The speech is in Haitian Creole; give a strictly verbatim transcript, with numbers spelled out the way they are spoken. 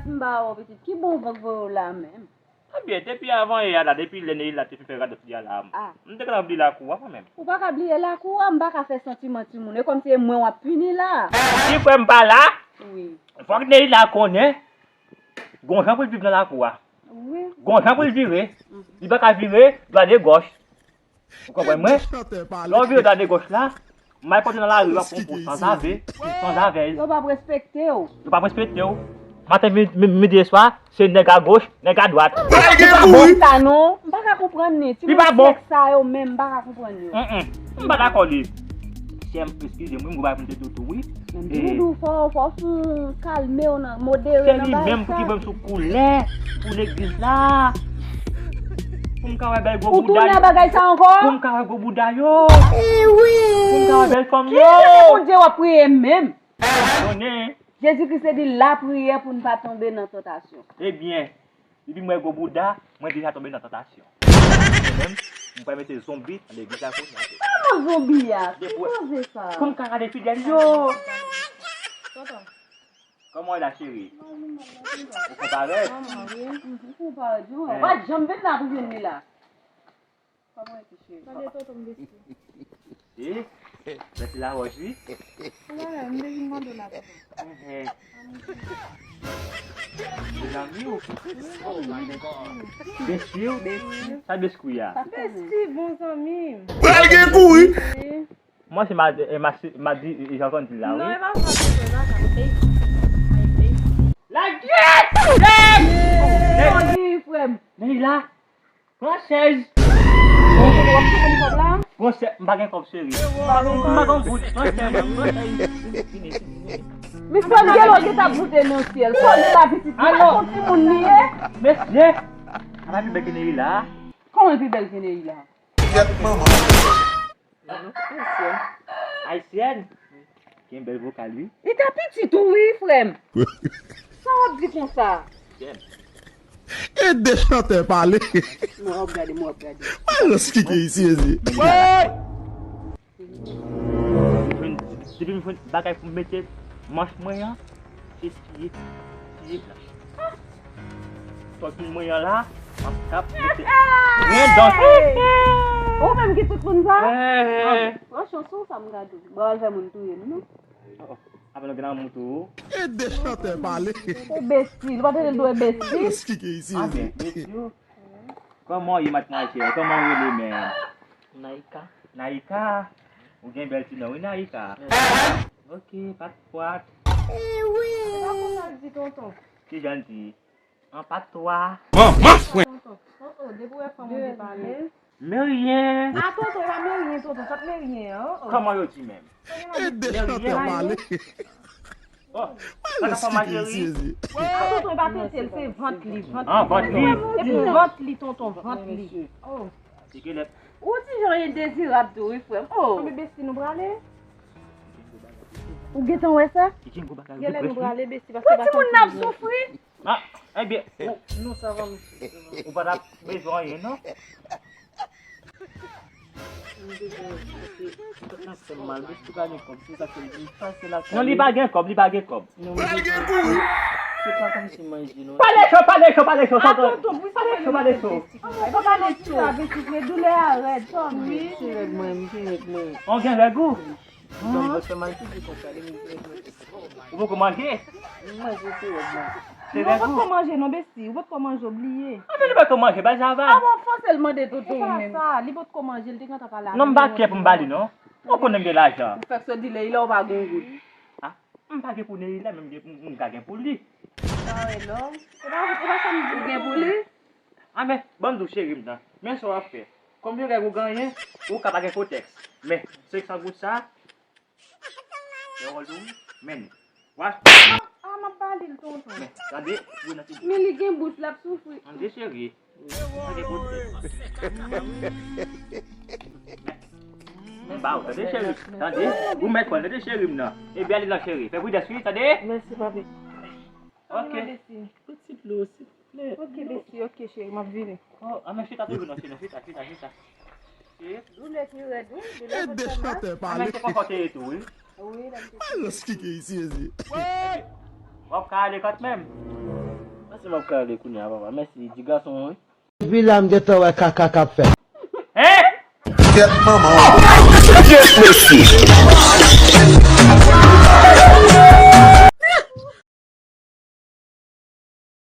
M ba wè w pitit, ki bon van k voye w la menm? Ebyen, depi avan yè a la, depi lè Neila te fin fè radòt li a la, m te gentan bliye lakou a mwen menm. Ou pa ka bliye lakou a, m pa ka fè santiman timoun. E kòmsi e mwen w ap pini la. Si frè m pa la, wi, fòk Neila konnen gon jan pou l viv nan lakou a. Wi. Gon jan pou l vire. Li pa ka vire dwat e gòch. Ou konprann mwen? Lè w vire dwat e gòch la, m al pote nan lari, w ap pran pou sanzave, sanzave. Yo p ap respekte w. Yo p ap respekte w. Maten, mi-, mi-, midi e swa, se nèg a goch, nèg a dwat. Li pa bon sa non, m pa ka konprann li. Ti mesye sa yo menm, m pa ka konprann yo. Mm, mm. M pa dakò li. Sè m, eskize m, wi, m gwo bagay pou m te di w tou, wi. Men m toujou di w fò, fò w kalme w nan, modere nan bagay sa. Se li menm pou ki ban m sou koulè pou legliz la. Pou m ka wè bèl gwo bouda yo. Ou tounen bagay sa ankò? Pou m ka wè gwo bouda yo. Pou m ka wè bèl fanm yo. Ki Bondye w ap priye menm? Konnen. Jezi Kris te di lapriyè pou n pa tonbe nan tantasyon. Ebyen, depi m wè gwo bouda, mwen deja tonbe nan tantasyon. Mwen menm, m pral mete zonbi nan legliz la kounye a. Kòman zonbi a? Ki koze sa? Pou m ka gade fidèl yo. Tonton. Kòman w ye la, cheri? Ou konn parèt? Ou konn parèt, wi. Ou pa t janm vin la pou jwenn li la. Kòman w ye, cheri? Gade tonton m besti. E? Besti la wòch, wi. Ou la, m te vin mande w la, tonton. Enhen. Zanmi w? Besti w? Sa besti a? Besti, bon zanmi m. Pral gen kouri. Wi. Mwen se ma, eh, ma, ma di, eh, jan konn di la, wi. Non, e pa sa, e pa sa. La gyèt! Hey! Hey! Hey! Frè m. Neila. Pran chèz. Pran chèz. M pa gen kòb, cheri. M pa gen goud. Pran chèz. Pran chèz. Misye m gen lòt ki t ap moute nan syèl. Sòti la, pitit. Li pa t yon timoun li ye. Mesye. Ala pi bèl ke Neila. Kòman l pi bèl ke Neila? Kèt manman. Ayisyèn. Gen bèl vokal, wi. Li ta pitit ou, wi, frè m. Sa w ap di konsa? Ayisyèn. Ede chantè pale. Mwen w ap gade, mwen w ap gade. Malans ki gen isi, ezi. Depi m jwenn bagay pou m mete manch mwen an, se tiye, tiye plas. Fòk mwen an la, m ap tap mete. Ren dòt. Ou menm ki tout moun sa? Pran chanson sa m gade. Bon, al fè moun touye m, non? Apre nou gen lanmou tou. Ede chantè pale. Ou besti, li pa tande l dwe besti. Malans ki gen isi, ezi. Besti. Kòman w ye, madmwazèl? Kòman w rele menm? Naïka. Naïka? Ou gen bèl ti non, wi, Naïka. Mèsi. Ok, pa t pwat. Ewi. Sa konsa l di, tonton. Kijan l di? An patwa. Manman fwen. Tonton, tonton, depi w wè fanm ou te pale. Meryen. A, tonton, e pa meryen, tonton, sa t meryen an. Kòman yo di menm? Ede chantè pale. Oh, sa ka fè mal, cheri. A, tonton, e pa tete l, se vant li, vant li. Ah, vant li. Epi vant li, tonton, vant li. Oh. Ou ti jan endezirab tou, wi, frè m. Oh. Anben, besti, nou prale? Ou gentan wè sa? Genlè nou prale, besti, paske pa santi l byen. Bon, timoun nan ap soufri. Ah, ebyen, ou, non, sa va, mesye, sa va. Ou pa t ap bezwen anyen, non? M bezwen, paske tout nan fè m mal, besti, pa gen kòb, se sa k fè m vin pase lakay. Non, li pa gen kòb, li pa gen kòb. Non, m bezwen, se pa kòmsi manje, non. Pale cho, pale cho, pale cho, tonton. Pale cho, pale cho. Pale cho. Doulè a rèd, tonton. Wi, se rèd mwen, se rèd mwen. Ou gen règ ou? Donk, mwen fè mal figi konsa, li menm. Ou poko manje? M manje, se règ mwen. Se règ ou? Non, ou potko manje, non, besti. Ou potko manje, ou bliye. Anben li potko manje, bay sa va. A bon, fòse l mande tonton ou menm. E pa sa, li potko manje, li te gentan pale avè m. Non, m pa kè pou m ba li, non. Ou konnen m gen lajan. Ou fèk sot di Neila ou pa gen goud. Ah, m pa gen pou Neila, men m gen, m, m ka gen pou li. Sa wè, non. E pa, e pa sa m di. Ou gen pou li? Anben, ban m di w, cheri m nan. Men sa w ap fè. Konbyen règ ou genyen, ou ka pa gen kotèks. Men, senk san goud sa, se wòl ou, men. Wa. A, m ap ba li l, tonton. Men, tande, ou nan ti. Men li gen bouch, l ap soufri. Tande, cheri. Tande, kote. Men, men ba w, tande, cheri. Tande, ou mèt pran, tande, cheri m nan. Ebyen, ale nan, cheri. Fè pridans, wi, tande. Mèsi, papi. Ok. Pitit Lou, silvouplè. Ok, besti, ok, cheri, m ap vini. Oh, a, men chita toujou, non, cheri, chita, chita, chita. Doulè ki rèd, wi, doulè fè mal. Ede chantè pale. A, men se konfòte tou, wi. Wi, lè m te. Malans ki gen isi, ezi. W ap ka ale kanmenm. Mèsi, m ap ka ale kounye a, papa. Mèsi, di gason mwen. Epi la m gentan wè kaka k ap fèt. Tèt manman. Mesye.